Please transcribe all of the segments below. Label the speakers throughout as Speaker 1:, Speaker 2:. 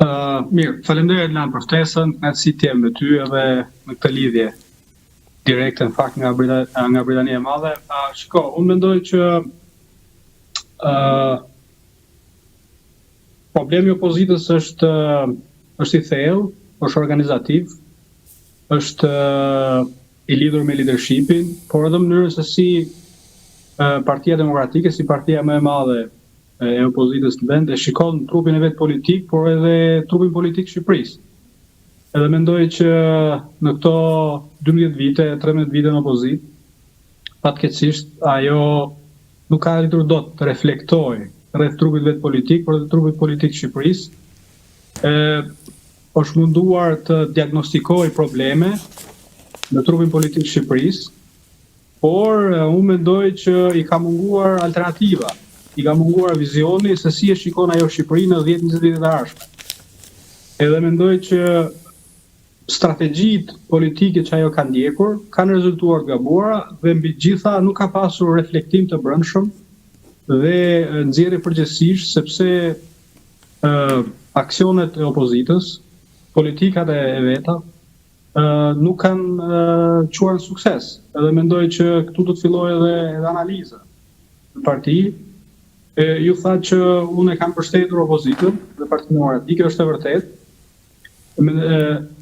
Speaker 1: Uh, mirë, faleminderit Lan për ftesën, kënaqësi të jem me ty edhe në këtë lidhje direkte në fakt nga Brita, nga Britania e Madhe. Uh, shiko, unë mendoj që uh, problemi i opozitës është është i thellë, është organizativ, është i lidhur me leadershipin, por edhe mënyrën se si Partia Demokratike, si partia më e madhe e opozitës në vend, e shikon trupin e vet politik, por edhe trupin politik të Shqipërisë. Edhe mendoj që në këto 12 vite, 13 vite në opozitë, fatkeqësisht ajo nuk ka arritur dot të reflektojë rreth trupit vet politik, por edhe trupit politik të Shqipërisë. Ë është munduar të diagnostikojë probleme në trupin politik të Shqipërisë, por unë mendoj që i ka munguar alternativa, i ka munguar vizioni se si e shikon ajo Shqipërinë në 10-20 vitet e ardhshme. Edhe mendoj që strategjitë politike që ajo ka ndjekur kanë rezultuar të gabuara dhe mbi të gjitha nuk ka pasur reflektim të brendshëm dhe nxjerrje përgjegjësish sepse ë aksionet e opozitës, politikat e veta ë nuk kanë çuar në sukses. Edhe mendoj që këtu do të fillojë edhe edhe analiza në parti. E, ju thatë që unë e kam mbështetur opozitën dhe Partinë Demokratike, është e vërtetë.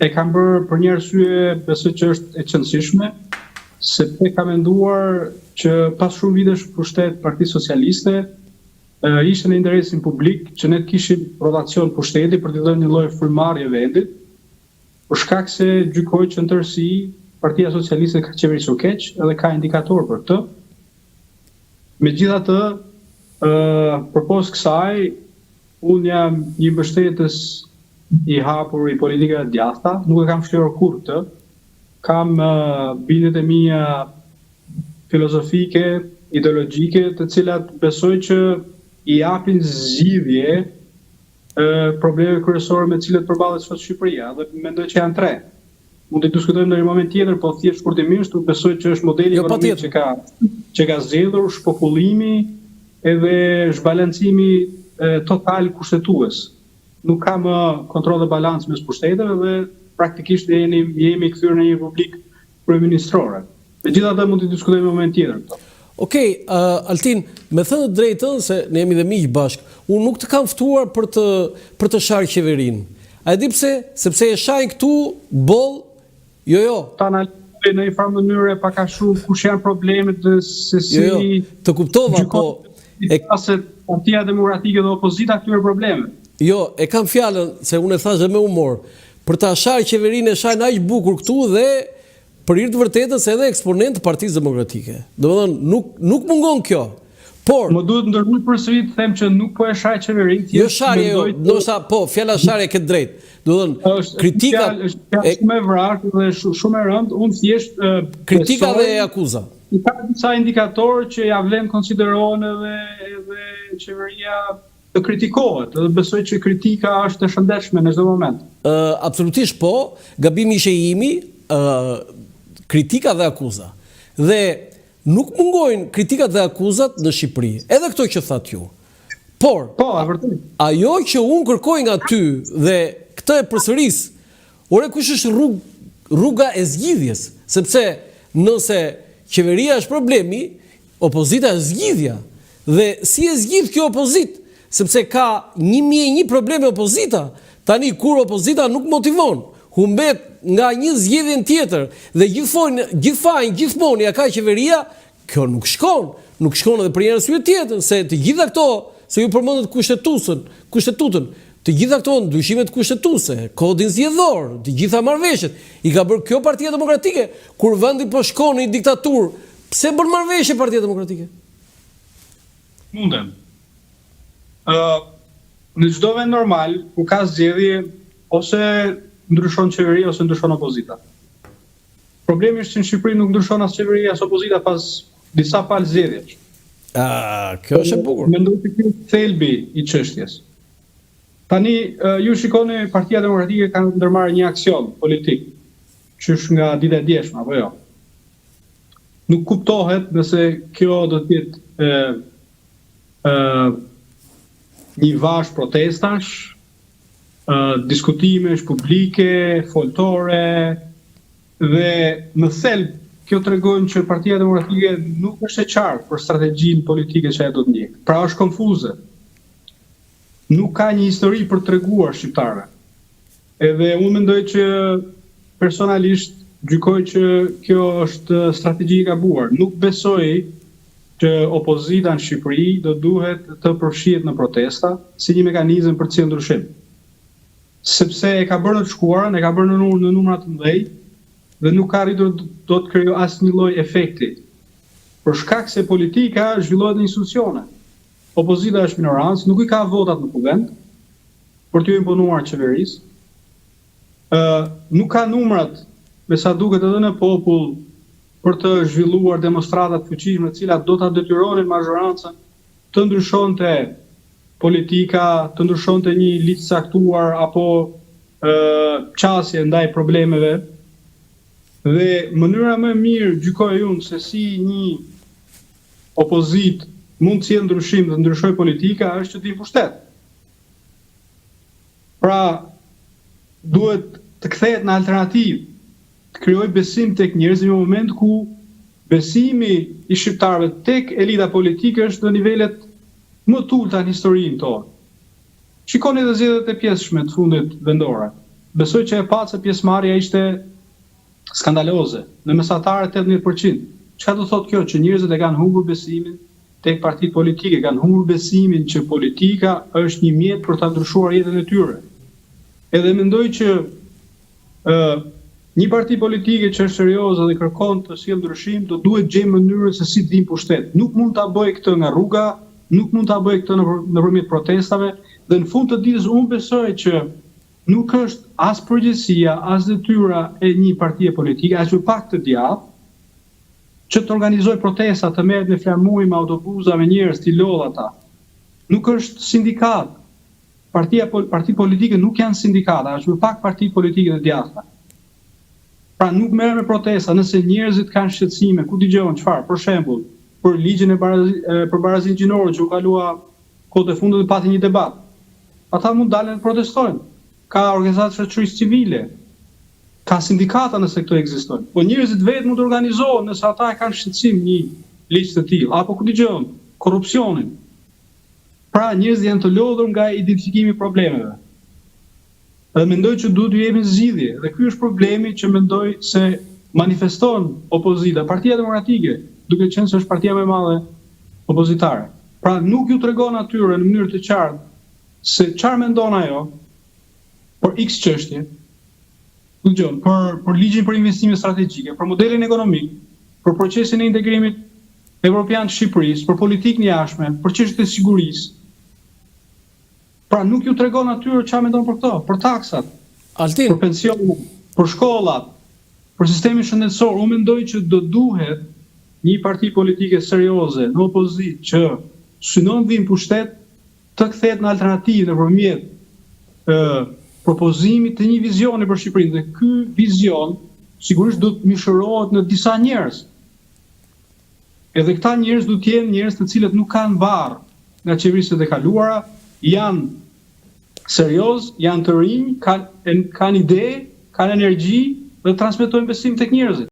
Speaker 1: E kam bërë për një arsye, besoj që është e qenësishme, sepse kam menduar që pas shumë vitesh pushtet Partisë Socialiste, ishte në interesin publik që ne të kishim rotacion pushteti për t'i dhënë një lloj frymëmarrje vendit, për shkak se gjykoj që në tërësi Partia Socialiste ka qeverisur keq edhe ka indikatorë për këtë. Megjithatë, ë përpos kësaj, Unë jam një mbështetës i hapur i politikave të djathta, nuk e kam fshehur kurrë këtë. Kam bindjet e mia filozofike, ideologjike, të cilat besoj që i japin zgjidhje problemeve kryesore me të cilat përballet sot Shqipëria dhe mendoj që janë tre. Mund t'i diskutojmë në një moment tjetër, po thjesht shkurtimisht unë besoj që është modeli jo, ekonomik që ka që ka zgjedhur shpopullimi edhe zhbalancimi total kushtetues. Nuk ka më kontroll dhe balancë mes pushteteve dhe praktikisht ne jemi jemi kthyer në një republikë kryeministrore. Megjithatë mund t'i diskutojmë në moment tjetër
Speaker 2: këto. Okej, okay, uh, Altin, me thënë të drejtën se ne jemi dhe miq bashkë, unë nuk të kam ftuar për të për të sharë qeverinë. A e di pse? Sepse e shajnë këtu boll, jo jo.
Speaker 1: Ta analizoj në një farë mënyre pak a shumë kush janë problemet dhe se si
Speaker 2: Jo, jo, të kuptova, po
Speaker 1: e qaset Partia Demokratike dhe opozita këtyre
Speaker 2: problemeve. Jo, e kam fjalën se unë e thashë dhe me humor. Për ta sharë qeverinë e shajnë aq bukur këtu dhe Për hir të vërtetës edhe eksponentë të Partisë Demokratike. Domethënë nuk nuk mungon kjo.
Speaker 1: Por Më duhet ndërhyj përsëri të them që nuk po e shaj qeverinë,
Speaker 2: jo sharje jo, ndoshta po, fjala sharje ke të drejtë. Domethënë
Speaker 1: është kritika është fjalë shumë e vrazhdë dhe shumë e rëndë, unë thjesht
Speaker 2: kritika dhe akuza.
Speaker 1: Ka disa indikatorë që ja vlen konsiderohen edhe edhe qeveria të kritikohet dhe besoj që kritika është e shëndetshme në çdo
Speaker 2: moment. Ë absolutisht po, gabimi ishte i imi, ë kritika dhe akuza. Dhe nuk mungojnë kritikat dhe akuzat në Shqipëri, edhe këto që thatë ju. Por,
Speaker 1: po, e vërtetë.
Speaker 2: Ajo që unë kërkoj nga ty dhe këtë e përsëris, ore kush është rrug, rruga e zgjidhjes, sepse nëse qeveria është problemi, Opozita është zgjidhja. Dhe si e zgjidh kjo opozitë? Sepse ka 1001 probleme opozita. Tani kur opozita nuk motivon, humbet nga një zgjedhje në tjetër dhe gjithmonë gjithë fajin gjithmonë ia ka qeveria, kjo nuk shkon. Nuk shkon edhe për një arsye tjetër, se të gjitha këto, se ju përmendët kushtetuesën, kushtetutën, të gjitha këto ndryshimet kushtetuese, kodin zgjedhor, të gjitha marrëveshjet, i ka bërë kjo Partia Demokratike, kur vendi po shkon në një diktaturë, Pse bën marrëveshje Partia
Speaker 1: Demokratike? Mundem. Ë në çdo vend normal ku ka zgjedhje ose ndryshon qeveria ose ndryshon opozita. Problemi është që në Shqipëri nuk ndryshon as qeveria as opozita pas disa palë
Speaker 2: zgjedhjesh. Ah, kjo është e bukur.
Speaker 1: Mendoj se ky është thelbi i çështjes. Tani ju shikoni Partia Demokratike ka ndërmarrë një aksion politik qysh nga dita e djeshme apo jo. Nuk kuptohet nëse kjo do të jetë ë ë një vazhdë protestash, diskutimesh publike, foltore dhe në thelb kjo tregon që Partia Demokratike nuk është e qartë për strategjinë politike që ajo do të ndjekë. Pra është konfuze. Nuk ka një histori për të treguar shqiptarëve. Edhe unë mendoj që personalisht gjykoj që kjo është strategji e gabuar. Nuk besoj që opozita në Shqipëri do duhet të përfshihet në protesta si një mekanizëm për të sjellë ndryshim. Sepse e ka bërë në të shkuarën, e ka bërë në në numra të mëdhenj dhe nuk ka arritur dot të krijojë asnjë lloj efekti. Për shkak se politika zhvillohet në institucione. Opozita është minorancë, nuk i ka votat në kuvend për t'ju imponuar qeverisë. Ë nuk ka numrat, me sa duket edhe në popull për të zhvilluar demonstrata të fuqishme të cilat do ta detyronin mazhorancën të ndryshonte politika, të ndryshonte një ligj të caktuar apo ë qasje ndaj problemeve. Dhe mënyra më e mirë gjykoj unë se si një opozitë mund të sjellë ndryshim dhe të ndryshojë politika është që të vijë në pushtet. Pra, duhet të kthehet në alternativë, të krijojë besim tek njerëzit në një moment ku besimi i shqiptarëve tek elita politike është në nivelet më të ulëta në historinë tonë. Shikoni edhe zgjedhjet e pjesshme të fundit vendore. Besoj që e patë se pjesëmarrja ishte skandaloze, në mesatare 18%. Çka do thotë kjo? Që njerëzit e kanë humbur besimin tek partitë politike, kanë humbur besimin që politika është një mjet për ta ndryshuar jetën e tyre. Edhe mendoj që ë një parti politike që është serioze dhe kërkon të sjellë ndryshim, do duhet të gjejë mënyrën se si të vijë në pushtet. Nuk mund ta bëjë këtë nga rruga, nuk mund ta bëjë këtë nëpërmjet protestave dhe në fund të ditës unë besoj që nuk është as përgjegjësia, as detyra e një partie politike, aq më pak të djathtë, që të organizojë protesta, të merret me flamuj, me autobuza, me njerëz, t'i lodhë ata. Nuk është sindikatë. Partia partitë politike nuk janë sindikata, aq më pak partitë politike të djathta. Pra nuk merren me protesta nëse njerëzit kanë shqetësime, ku di unë çfarë, për shembull, për ligjin e barazi, për barazinë gjinore që u kalua kohët e fundit dhe pati një debat. Ata mund dalin të protestojnë. Ka organizata të shoqërisë civile, ka sindikata nëse këto ekzistojnë. Po njerëzit vetë mund të organizohen nëse ata e kanë shqetësim një ligj të tillë, apo ku di unë, korrupsionin. Pra njerëzit janë të lodhur nga identifikimi i problemeve. Dhe mendoj që duhet t'ju jepin zgjidhje. Dhe ky është problemi që mendoj se manifeston opozita, Partia Demokratike, duke qenë se është partia më e madhe opozitare. Pra nuk ju tregon atyre në mënyrë të qartë se çfarë mendon ajo për X çështje, dëgjon, për për ligjin për investime strategjike, për modelin ekonomik, për procesin e integrimit evropian të Shqipërisë, për politikën e jashtme, për çështjet e sigurisë. Pra nuk ju tregon atyre çfarë mendon për këto, për taksat,
Speaker 2: Altin.
Speaker 1: për pensionet, për shkollat, për sistemin shëndetësor. Unë mendoj që do duhet një parti politike serioze në opozitë që synon të vijë në pushtet të kthehet në alternativë nëpërmjet ë propozimit të një vizioni për Shqipërinë dhe ky vizion sigurisht do të mishërohet në disa njerëz. Edhe këta njerëz duhet të jenë njerëz të cilët nuk kanë barrë nga qeverisjet e kaluara, janë serioz, janë të rinj, kanë kanë ide, kanë energji dhe transmetojnë besim tek njerëzit.